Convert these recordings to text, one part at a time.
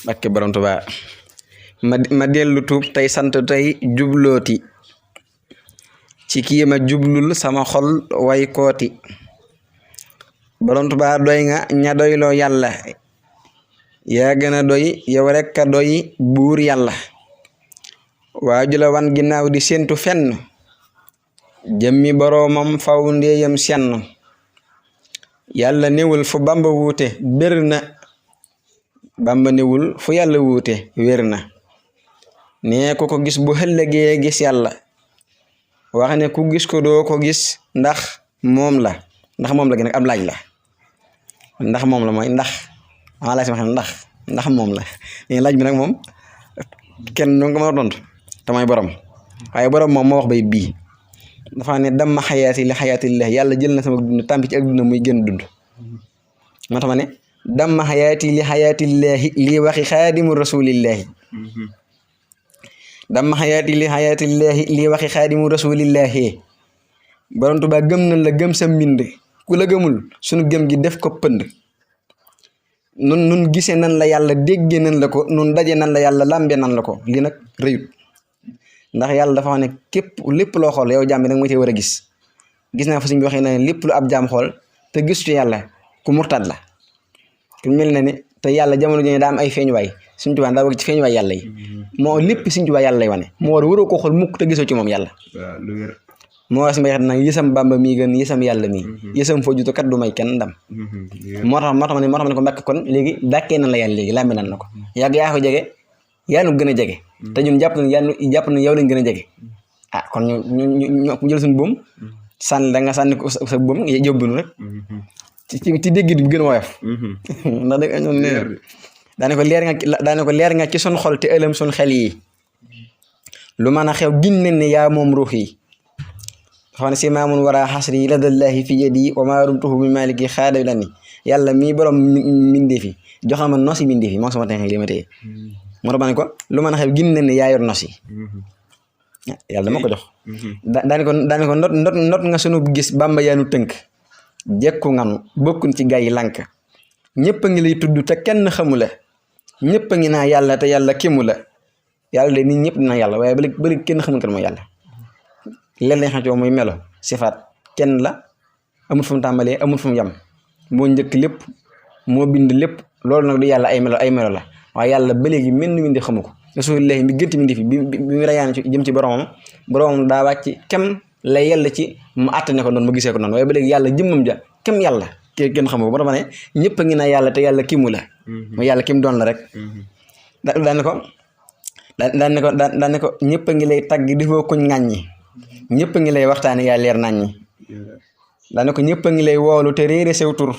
Bakke borom Tuubaa ma dellu tuub tey sant tey jublooti ci kii ma jublul sama xol way kooti borom Tuubaa doy nga ña doyloo yàlla yaa gën a doy yow rekk a doy buur yàlla waaju la wan ginnaaw di séentu fenn jëmmi boroomam faw ndéeyam senn yàlla newul fu Bamba wuute bér na Bamba newul fu yàlla wuute wér na nee ko gis bu ëllëgee gis yàlla wax ne ku gis ko doo ko gis ndax moom la gi nag ab laaj la ndax moom la mooy ndax maa laaj sama xam ndax moom la laaj bi nag moom kenn du nga ma tontu te mooy borom waaye borom moom moo wax bay bii dafa ne damma xayaati li xayaatillah yàlla jël na sama dund tàmpi ci ak dund muy gën dund moo tax ma ne damma xayaati li xayaatillahi lii waxi xaadimu rasulillahi damma xayaati li xayaatillahi lii waxi xaadimu rasulillahi borom Tuubaa gëm nañ la gëm sa mbind ku la gëmul suñu gëm gi def ko pënd nun gisee nan la yàlla déggee nan la ko nun daje nan la yàlla làmbe nan la ko lii nag rëyut ndax yàlla dafa wax ne lépp loo xool yow jaam bi nag moo cee war a gis naa fa suñ bi waxee na lépp lu ab jaam xool te gisu ci yàlla ku murtad la ku mel na ne te yàlla jamono ji daa am ay feeñuwaay Sëñ Tuubaa daa bëgg ci feeñuwaay yàlla yi moo lépp Sëñ Tuubaa yàlla lay wane moo war waroo koo xool mukk te gisoo ci moom yàlla moo wax si mbéykat nag yësam Bàmba mii gën yësam yàlla mii yësam foo jutu kat du may kenn ndam moo tax ma ne ko mbàkk kon léegi dàkkee nan la yàlla léegi làmbi nan na ko yàgg yaa ko jege yaa nu gën a jege te ñun jàpp na yow lañ gën a jege kon ñu jël suñu buum sànni da nga sànni ko sa buum yóbbunu rek ci déggit bi gën a woyof ndax dëgg ñoom daane ko leer nga ci sun xol te ëlëm sun xel yi lu mën a xew gin nen ne yaa moom ruux yi dafa ne si maamun wara xasri ladallahi fi yadi wa maa rumtuhu bi maliki xaada la ni yàlla mii borom mindee fi jox na ma nosi mindee fi moom sama tenk li ma téye moo tax ma ne ko lu mën a xew gin nen ne yaa yor nos yi yàlla dama ko jox daane ko not nga sunu gis Bàmba yaanu tënk jekku nganu bokkun ci gaa yi lànk ñëpp a ngi lay tudd te kenn xamu la ñëpp a ngi naa yàlla te yàlla kému la yàlla de nit ñëpp dina yàlla waaye ba léegi kenn xamul kan mooy yàlla leen lañ xam ci muy melo sifaat kenn la amul fu mu tàmbalee amul fu mu yem moo njëkk lépp moo bind lépp loolu nag du yàlla ay melo la waaye yàlla ba léegi mel ni mindi xamu ko rasulillahi mi gënti mindi fi bi mu rayaan ci jëm ci boromam daa wàcc kem lay yàlla ci mu àttane ko noonu mu gisee ko noonu waaye ba léegi yàlla jëmmam ja kem yàlla kenn xamu ko ba tax ma ne ñëpp a ngi naa yàlla te yàlla kimu la mooy yàlla kim doon la rek daan ne ko ñëpp a ngi lay tagg defoo kuñ ŋàññi ñëpp a ngi lay waxtaane yaa leer naññi daan ne ko ñëpp a ngi lay woolu te réere sew tur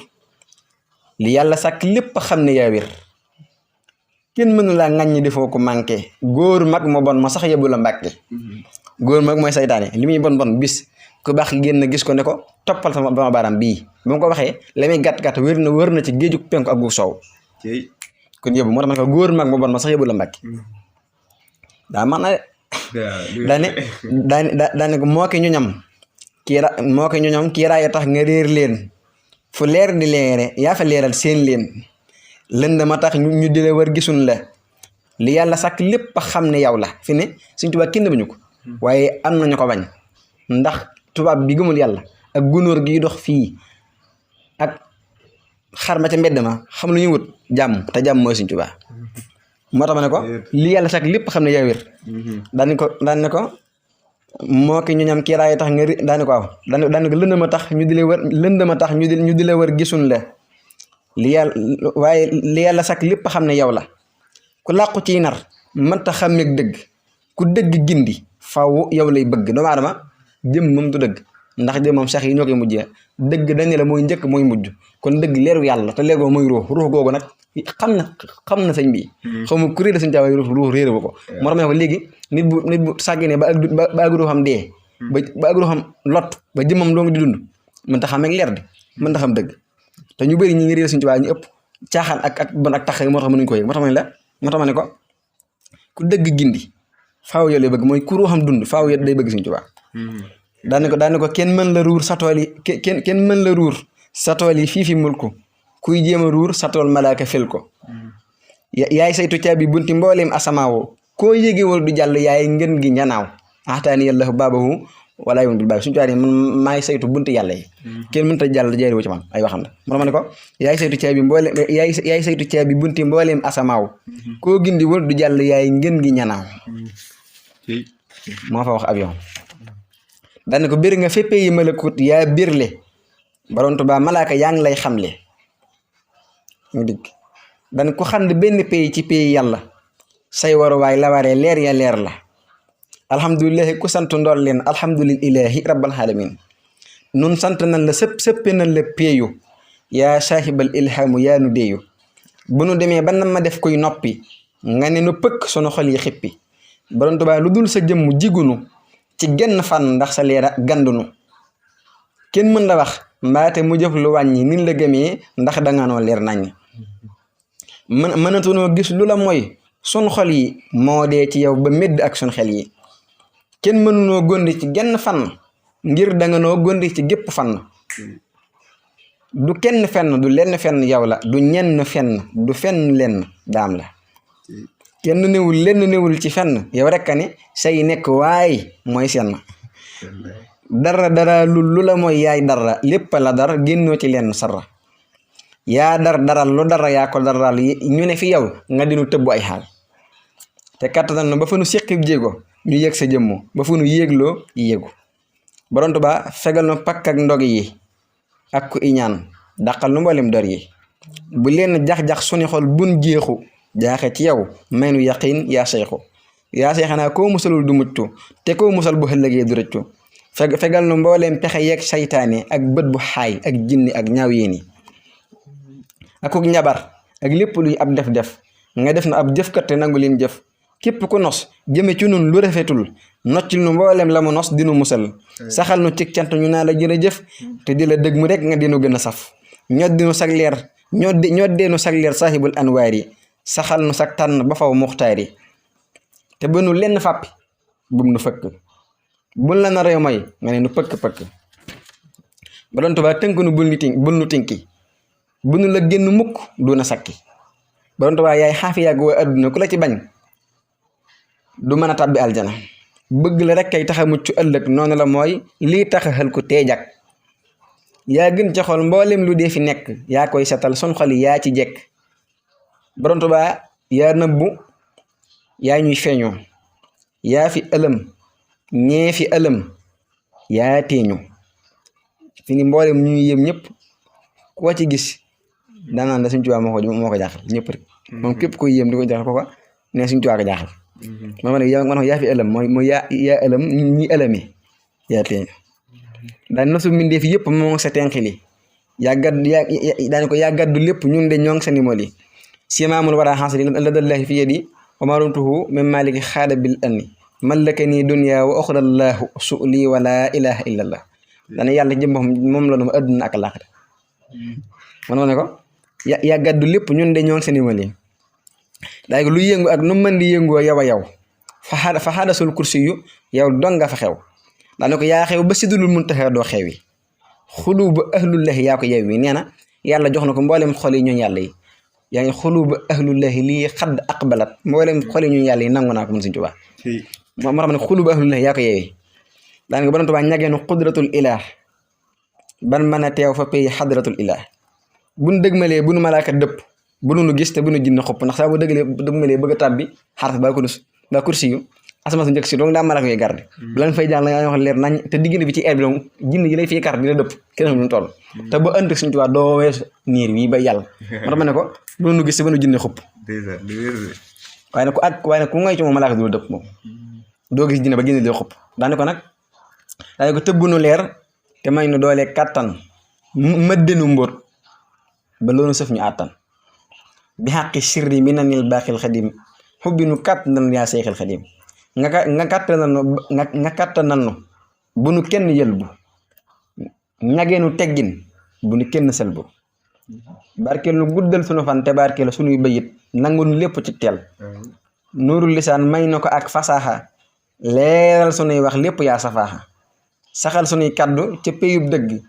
li yàlla sàkk lépp xam ne yaa wér kenn mënu laa ŋàññi defoo ko manqué góor mag moo bon ma sax yebbu la mbàkke góor mag mooy saytaane li muy bon bis ku baax génn gis ko ne ko toppal sama baaraam bii ba mu ko waxee la muy gàtt wër na ci géeju penku ak gu soow kon yóbbu moo tax ma ne ko góor mag moo bon ma sax yebbu la mbàkke daa man na daane ko moo ki ñoñam kii raaya tax nga réer leen fu leer di leere yaa fa leeral seen leen lënd ma tax ñu di la war gisun la li yàlla sàkk lépp xam ne yow la fi ne Sëñ Tuubaa kenn bañu ko waaye am nañu ko bañ ndax tubaab bi gëmul yàlla ak gunóor gi dox fii ak xar ma ca mbedd ma xam lu ñuy wut jàmm te jàmm mooy Sëñ Tuubaa moo tax ma ne ko li yàlla sàkk lépp xam ne yaa wér daan ne ko moo ki ñu ñam kii raay tax nga daane ko waaw daan ko lënd ma tax ñu di la wër gisun la li yàlla sàkk lépp xam ne yow la ku làqu ciy nar mënta xàmmeeg dëgg ku dëgg gindi faw yow lay bëgg doomu aadama jëm moom du dëgg ndax jëm moom sax yi ñoo koy mujjee dëgg dañ la mooy njëkk mooy mujj kon dëgg leeru yàlla te leer googu mooy ruux googu nag xam na sëñ bi xaw ma ku réer sëñ Tuubaa ruux réere bu ko moo tax ma ne ko léegi nit bu sàgginee ba ak ruuxam dee ba ak ruuxam lot ba jëmmam doo nga di dund mën ta xam ak leer di mën ta xam dëgg te ñu bëri ñi ngi réer sëñ Tuubaa ñu ëpp caaxaan ak bon ak tax moo tax mënuñu ko yëg moo tax ma ne ko ku dëgg gindi faaw yow lay bëgg mooy ku ruuxam dund faaw yow day bëgg Sëñ Tuubaa daan ko kenn mën la ruur sa tool yi kenn mën la ruur sa tool yi fii fi mulku kuy jéem a ruur sa tool malaaka fel ko yaay saytu caabi bunti mbooleem asamaaw koo yégewul du jàll yaay ngën gi ñanaaw axtaani yàllahu baabahu wala yoon bil baab suñu tubaab man maay saytu bunti yàlla yi kenn mënut a jàll jaaree ci man ay waxam la moo ma ne ko yaay saytu caabi mbooleem yaay saytu caabi bunti mbooleem asamaaw koo gindiwul du jàll yaay ngën gi ñanaaw moo fa wax ab yoon daan ko bir nga féppee yi malakut yaa birle borom Tuubaa malaaka yaa ngi lay xamle ñu digg dan ko xam ne benn pays ci pays yàlla say waruwaay la waree leer ya leer la alhamdulilahi ku sant ndool leen alhamdulilahi rabbil alamin nun sant nañ la sëppe nañ la péeyu yaa saahibal ilhamu yaa nu déeyu bu nu demee ba na ma def koy noppi nga ne nu pëkk sunu xol yi xippi borom Tuubaa lu dul sa jëmm jigunu ci genn fan ndax sa leera gandunu kenn mën la wax mbaate mu jëf lu wàññi nin la gëmee ndax danga noo leer nañ mënatunoo gis lu la mooy sun xol yi moo dee ci yow ba médd ak sun xel yi kenn mënunoo gondi ci genn fan ngir danga noo gondi ci gépp fan du kenn fenn du lenn fenn yow la du ñenn fenn du fenn lenn daam la kenn newul lenn newul ci fenn yow rekk a ni say nekk waay mooy seen dara lu la mooy yaay dara lépp la dara génnoo ci lenn sarra yaa daral lu dara yaa ko daral ñu ne fi yow nga dinu tëbbu ay xaal te kattan na ba fa nu séqi jéego ñu yëg sa jëmmu ba fu nu yéegloo yéegu borom Tuubaa fegal nu pakk ak ndog yi ak ku iñaan dàqal nu mboolem dor yi bu leen jax-jax suni xol bun jeexu jaaxe ci yow may nu yaqiin yaa seyxu yaa seyxanaa koo musalul du muccu te koo musal bu ëllëgee du rëccu fegal nu mbooleem pexe yeeg saytaane ak bët bu xaay ak jinni ak ñaaw yéeni akuk njabar ak lépp luy ab def-def nga def na ab jëfkat te nangu leen jëf képp ku nos jëme ci nun lu rafetul noccil nu mboolem la mu nos dinu musal saxal nu cig cant ñu naa la jërëjëf te di la dëgg mu rek nga dinu gën a saf ñoddinu sag leer ñoddeenu sag leer saahibul anwaar yi saxal nu sag tànn ba faw muxtaar yi te ba nu lenn fàppi bum nu fëkk bul la na réew may nga ne nu pëkk-pëkk ba doon Tuubaa tënk nu bul nu tinki bu nu la génn mukk du na sakki ba doon Tuubaa yaay xaafi yàgg waa adduna ku la ci bañ du mën a tàbbi aljana bëgg la rek kay taxa mucc ëllëg noonu la mooy lii taxa xel ku teejak yaa gën ca xol mboolem lu dee fi nekk yaa koy setal sun xol yi yaa ci jekk ba doon Tuubaa yaa nëbbu yaa ñuy feeñoo yaa fi ëlëm ñee fi ëlëm yaa teeñu fi ni mboolem ñu ngi yëm ñëpp koo ci gis daanaan da Sëñ Tuubaa moo ko jaaxal ñëpp rek moom képp koy yëm di ko jaaxal ko ne Sëñ Tuubaa ko jaaxal ma ne yaa fi ëlëm mooy yaa ëlëm ñi ëlëmee yaa teeñu daan nosu mbindeef yëpp moo sa tenqili yaa gàddu lépp ñun de ñoo ngi sa nimoli simaamul wara xaasali ladallahi fi yadi wa ma rumtuhu min maliki xaada bil anni mallaka nii dunya wa oxrallahu suuli wa laa ilaha illa allah dana yàlla jëm moom la duma adduna ak laaxira man ma ne ko yaa gàddu lépp ñun de ñoo ngi sa nimoli daay lu yëngu ak nu mën di yëngoo yow a yow fa xaadasul kursi yu yow dong nga fa xew daane ko yaa xew ba sidulul muntaxa doo xew yi xulu ba ahlullahi yaa ko yew wi nee na yàlla jox na ko mboolem xol yi ñooñu yàlla yi yaa ngi xulu ba ahlullahi lii xadd aqbalat mboolem xol yi ñooñu yàlla yi nangu naa ko mën Sëñ Tuubaa moo tax ne xulu ba ahlullahi yaa ko yeewi daane ko ba doon Tuubaa ñageenu qudratul ilah ban mën a teew fa pay xadratul ilah buñ dëgmalee bu nu malaaka dëpp bu nu gis te bu nu jinne xopp ndax saa bu dëgmalee bëgg a tàbbi xaraf ba kursi yu asama su njëkk si donc daa malaaka yooyu garde bu leen fay jàng la nga wax leer nañ te diggante bi ci air bi donc jinne yi lay fii kar dina dëpp kenn xam nu toll te ba ënd Sëñ Tuubaa doo weesu niir wi ba yàlla moo tax ma ne ko bu nu gis te bu nu jinne xopp waaye nag ku ngay ci moom malaaka du dëpp moom doo gis jinne ba jinne di xopp daane ko tëbb nu leer te may nu doole kàttan mëddenu mbóot ba loolu sëf ñu àttan bi xaqi sirri mi nanil baaxil xadim xubbi nu kàttan yaa seexil xadim nga kàttanal nu bu nu kenn yëlbu ñageenu teggin bu nu kenn selbu barkeel nu guddal sunu fan te barkeel sunuy bayit nangu nu lépp ci teel nuurul lisaan may na ko ak fasaaxa leeral sunuy wax lépp yaa safaaxa saxal sunuy kaddu ca péyub dëgg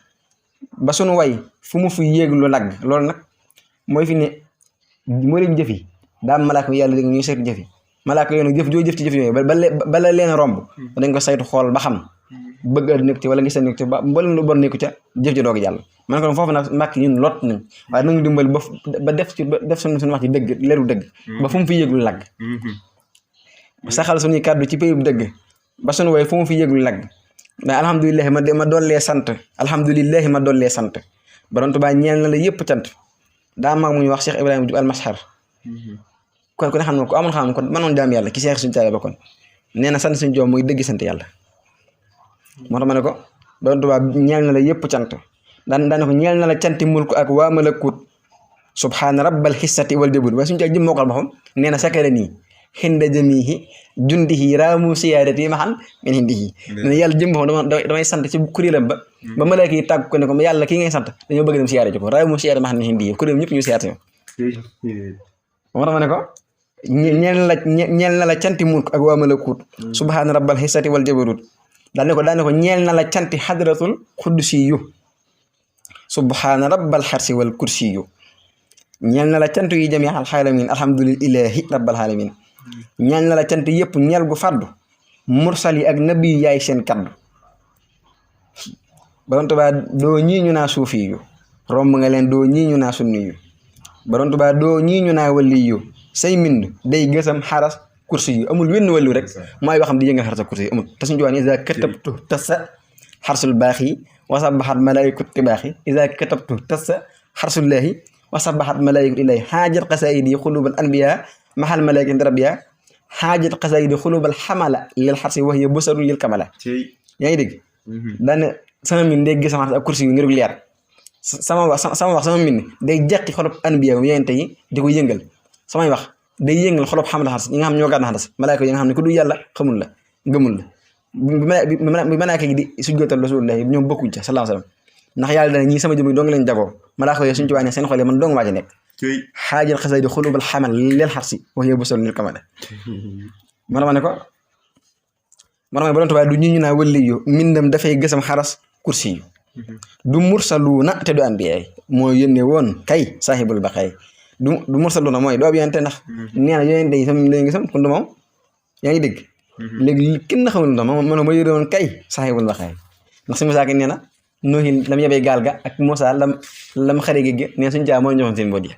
ba sunu way fu mu fi yéeg lu lagg loolu nag mooy fi ne moo leen jëfi daa am malaaka yàlla léegi ñuy saytu jëf yi malaaka yooyu nag jëf joo jëf ci jëf yooyu bala leen romb dañ ko saytu xool ba xam bëgg a nekk ci wala gis nekk ci ba mboolem lu bon nekku ca jëf ji doog jàll man ko foofu nag mbàkk ñun lot nañ waaye nañu dimbali ba def suñu wax ci dëgg leeru dëgg ba fu mu fi yëglu lagg saxal suñuy kàddu ci péyub dëgg ba suñu way fu mu fi yëglu lagg mais alhamdulilah ma dollee sant alhamdulilah ma dollee sant Borom Tuubaa ñeel na la yëpp cant daa mag mu ñu wax Cheikh Ibrahima Diouf almashar kon ku ne xam ne ko amoon xam kon mënoon jaam yàlla ki Cheikh suñu taale ba kon nee na sant suñu joom mooy dëgg sant yàlla moo tax ma ne ko Borom Tuubaa ñeel na la yëpp cant daan ko ñeel na la canti mulk ak waa malakut subhaana rabbal xissati wal jabut waaye suñu ca jëm mookal boppam nee na sakara nii xinda jamihi jundihi raamu siyaarati maxan min hindihi ne yàlla jëm boppam damay sant ci kuréelam ba malaaka yi tàgg ko ne ko yàlla kii ngay sant dañoo bëgg dem siyaare ji ko raamu siyaarati maxan min hindihi kuréelam ñëpp ñu siyaare moo tax ma ne ko ñeel na la canti mulk ak waa malakut subhaana rabbal xissati wal jabarut daal ne ko ñeel na la canti xadratul xuddusiyu subhaana rabbal xarsi wal kursiyu ñeel na la cant yi jami al xaalamin alhamdulillahi rabbil alamin ñeel na la cant yëpp ñeel gu fàddu mursal yi ak nabi yi yaay seen kaddu Borom Tuubaa doo ñii ñu naa suufi yu romb nga leen doo ñii ñu naa sunni yu Borom Tuubaa doo ñii ñu naa wali yu say mind day gësam xaras kursi yu amul wenn wàllu rek mooy waxam di yëngal xarasa kursi yu amul te suñu joxee isa katabtu tasa xarsul baax yi wasabaxat malaayikut tibaax yi isa katabtu tasa xarsullaahi wasabaxat malaayikut illaahi xaajat xasaayidi xulubal anbiya maxal malaayikati rabbiya xaajat xasaayidi xulubal xamala lil xarsi wax ya bësarul lil kamala yaa ngi dégg daane sama min day gësam xaras ak kursi yu ngir leer sama wax sama min day jeqi xolob anbiya yonente yi di ko yëngal samay wax day yëngal xolob xamala xaras ñi nga xam ñoo gàdna xaras malaayika yi nga xam ne ku du yàlla xamul la gëmul la bi malaayika yi di sujjootal rasulullah ñoom bokkuñ ca sallallahu alayhi wasallam ndax yàlla dana ñii sama jëm dong leen jagoo malaayika yooyu suñu ci wàññee seen xol yi man dong waa ci nekk xaajal xasay di xulubal xamal leel xarsi wax yow bësal nil kamale moo tax ma ne ko Borom Tuubaa du ñu naa wëlli yu mindam dafay gësam xaras kursi yu du mursaluuna te du anbiyaay moo yónnee woon kay saahibul baqaay du mursaluuna mooy doo yonente ndax nee na yonente yi sam leen gisam kon du moom yaa ngi dégg léegi kenn xamul ndax ma yónnee woon kay saahibul baqaay ndax si Musaa Ka nee na Nuuhin lam yebee gaal ga ak Musaa lam xare géej gi nee suñu caa mooy ñoxoon seen bët yi